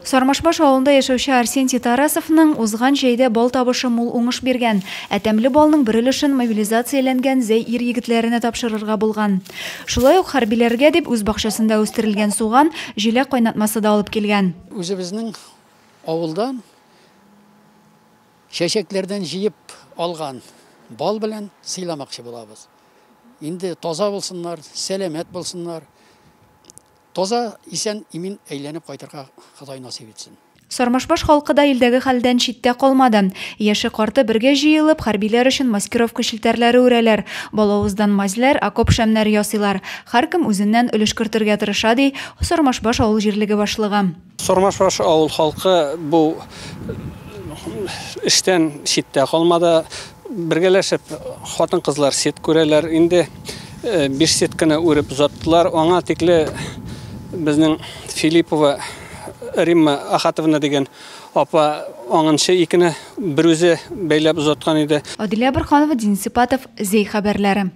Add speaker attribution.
Speaker 1: Сармашбаш авылында яшәүче Арсентий Тарасовның узган җәйдә бал табышы мул уңыш биргән. Ә тәмле балның бер өлешен мобилизацияләнгән Зәй ир-егетләренә тапшырырга булган. Шулай ук хәрбиләргә дип үз бакчасында үстерелгән суган, җиләк кайнатмасы да алып килгән.
Speaker 2: Үзебезнең авылдан чәчәкләрдән җыеп алган бал белән сыйламакчы булабыз. Инде таза булсыннар, сәламәт булсыннар. Таза, исән, имин әйләнеп кайтырга Ходай насыйп итсен.
Speaker 1: Сармашбаш халкы да илдәге хәлдән читтә калмады. Яше-карты бергә җыелып, хәрбиләр өчен маскировка челтәрләре үрәләр, балавыздан мазьләр, окоп шәмнәре ясыйлар. Һәркем үзеннән өлеш кертергә тырыша, ди Сармашбаш авыл җирлеге башлыгы.
Speaker 3: Сармашбаш авыл халкы бу эштән читтә калмады. Бергәләшеп хатын-кызлар сеть күрәләр. Инде 5 сетканы үреп озаттылар. Аңа тикле безнең Филиппова Римма Ахатовна дигән апа аңынчы икене берүзе бәйләп озаткан иде.
Speaker 1: Адилә Борһанова, Денис Ипатов, Зәй хәбәрләре.